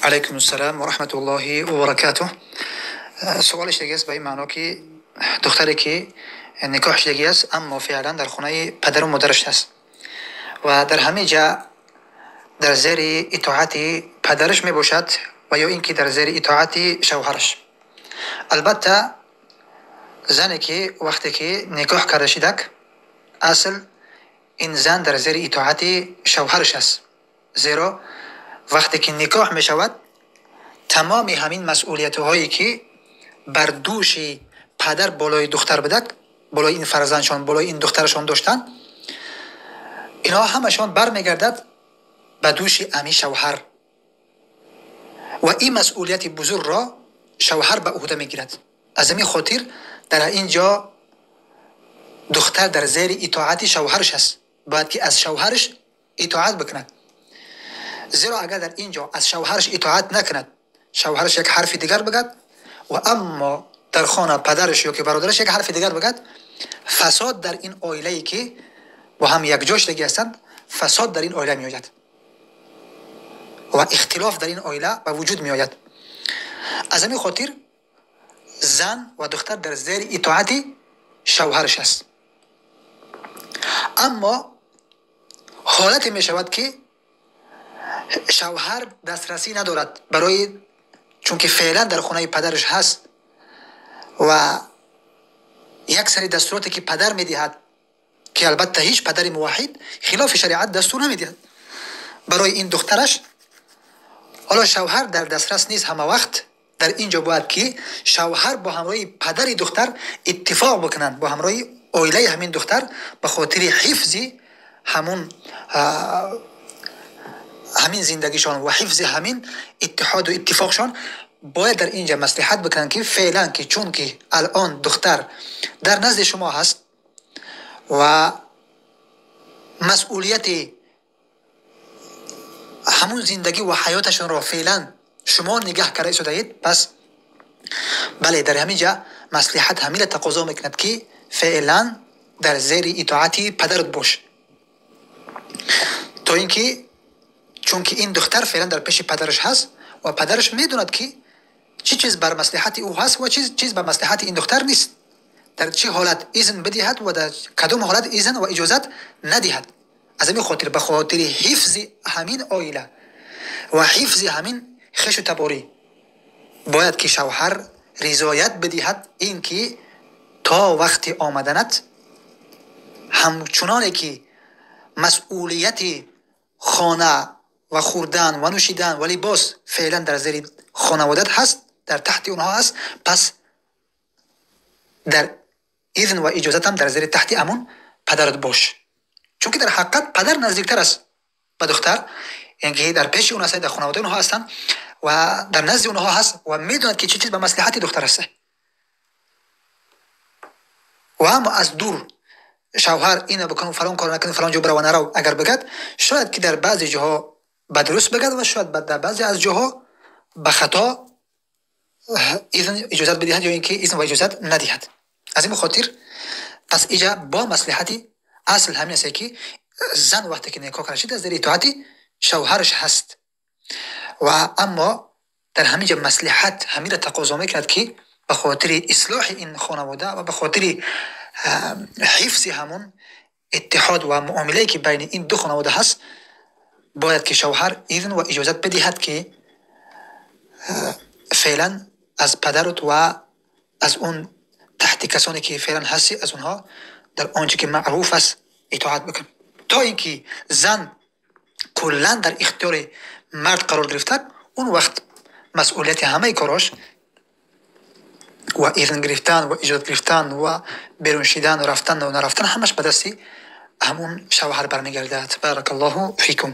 Алайкум ассалом ва раҳматуллоҳи ва баракатуҳ. Суолиш дига аст ба ин маъно, ки духтаре, ки никоҳ шудагӣ аст, аммо феълан дар хонаи падару модараш аст ва дар ҳамин ҷа дар зери итоати падараш мебошад ва ё ин ки дар зери итоати шавҳараш. Албатта, зане ки вақте ки никоҳ карда шидак, асл ин зан дар зери итоати шавҳараш аст, зеро вақте ки никоҳ мешавад, тамоми ҳамин масъулиятҳое, ки бар дӯши падар болои духтар будак, болои ин фарзандшон, болои ин духтарашон доштанд, инҳо ҳамашон бармегардад ба дӯши ами шавҳар ва ин масъулияти бузургро шавҳар ба уҳда мегирад. Аз ҳамин хотир дар ин ҷо духтар дар зери итоати шавҳараш аст, бояд ки аз шавҳараш итоат бикунад, зеро агар дар ин ҷо аз шавҳараш итоат накунад, шавҳараш як ҳарфи дигар бигад ва аммо дар хона падараш ё ки бародараш як ҳарфи дигар бигад, фасод дар ин оилае, ки бо ҳам якҷо шудагӣ ҳастанд, фасод дар ин оила меояд ва ихтилоф дар ин оила ба вуҷуд меояд. Аз ҳамин хотир зан ва духтар дар зери итоати шавҳараш аст. Аммо ҳолате мешавад, ки шавҳар дастрасӣ надорад, барои чунки феълан дар хонаи падараш ҳаст ва як сари дастуроте, ки падар медиҳад, ки албатта ҳеҷ падари муваҳҳид хилофи шариат дастур намедиҳад барои ин духтараш. Ҳоло шавҳар дар дастрас нест ҳама вақт. Дар ин ҷо бояд ки шавҳар бо ҳамроҳи падари духтар иттифоқ бикунанд, бо ҳамроҳи оилаи ҳамин духтар, ба хотири ҳифзи ҳамун ҳамин зиндагишон ва ҳифзи ҳамин иттиҳоду иттифоқшон. Бояд дар ин ҷа маслиҳат бикунанд, ки феълан ки чунки алон духтар дар назди шумо ҳаст ва масъулияти ҳамун зиндагӣ ва ҳаёташонро феълан шумо нигаҳ карда истодаед, пас бале, дар ҳамин ҷа маслиҳат ҳамина тақозо мекунад, ки феълан дар зери итоати падарат бош, то ин ки чунки ин духтар феълан дар пеши падараш ҳаст ва падараш медонад, ки чӣ чиз бар маслиҳати ӯ ҳаст ва чиз бар маслиҳати ин духтар нест, дар чӣ ҳолат изн бидиҳад ва дар кадом ҳолат изн ва иҷозат надиҳад. Аз ҳамин хотир, ба хотири ҳифзи ҳамин оила ва ҳифзи ҳамин хешу таборӣ, бояд ки шавҳар ризоят бидиҳад ин ки то вақти омаданат ҳамчуноне ки масъулияти хона ва хӯрдан ва нӯшидан ва либос феълан дар зери хонаводат ҳаст, дар таҳти онҳо ҳаст, пас дар изн ва иҷозатам дар зери таҳти амон падарат бош, чунки дар ҳақиқат падар наздиктар аст ба духтар, яъне ки дар пеши он аст, дар хонаводаи онҳо ҳастанд ва дар назди онҳо ҳаст ва медонад, ки чӣ чиз ба маслиҳати духтар аст. Ва аммо аз дур шавҳар ина бикун, фалон кор накун, фалон ҷо бирав ва нарав агар бигад, шояд ки дар баъзе ҷоҳо ба дуруст бигад ва шояд дар баъзе аз ҷоҳо ба хато изн иҷозат бидиҳад ё ин ки изн ва иҷозат надиҳад. Аз ин хотир пас иҷа бо маслиҳати асл ҳамин аст, ки зан вақте ки никоҳ карда шид, аз зери итоати шавҳараш ҳаст ва аммо дар ҳамин ҷа маслиҳат ҳаминро тақозо мекунад, ки ба хотири ислоҳи ин хонавода ва ба хотири ҳифзи ҳамун иттиҳод ва муомилае, ки байни ин ду хонавода ҳаст, бояд ки шавҳар изн ва иҷозат бидиҳад, ки феълан аз падарут ва аз он таҳти касоне, ки феълан ҳастӣ, аз онҳо дар он чӣ ки маъруф аст итоат бикун, то ин ки зан куллан дар ихтиёри мард қарор гирифтад. Он вақт масъулияти ҳамаи корош ва изн гирифтан ва иҷозат гирифтан ва берун шидан, рафтан ва нарафтан ҳамаш ба дасти ҳамун шавҳар бармегардад. Баракаллоҳу фикум.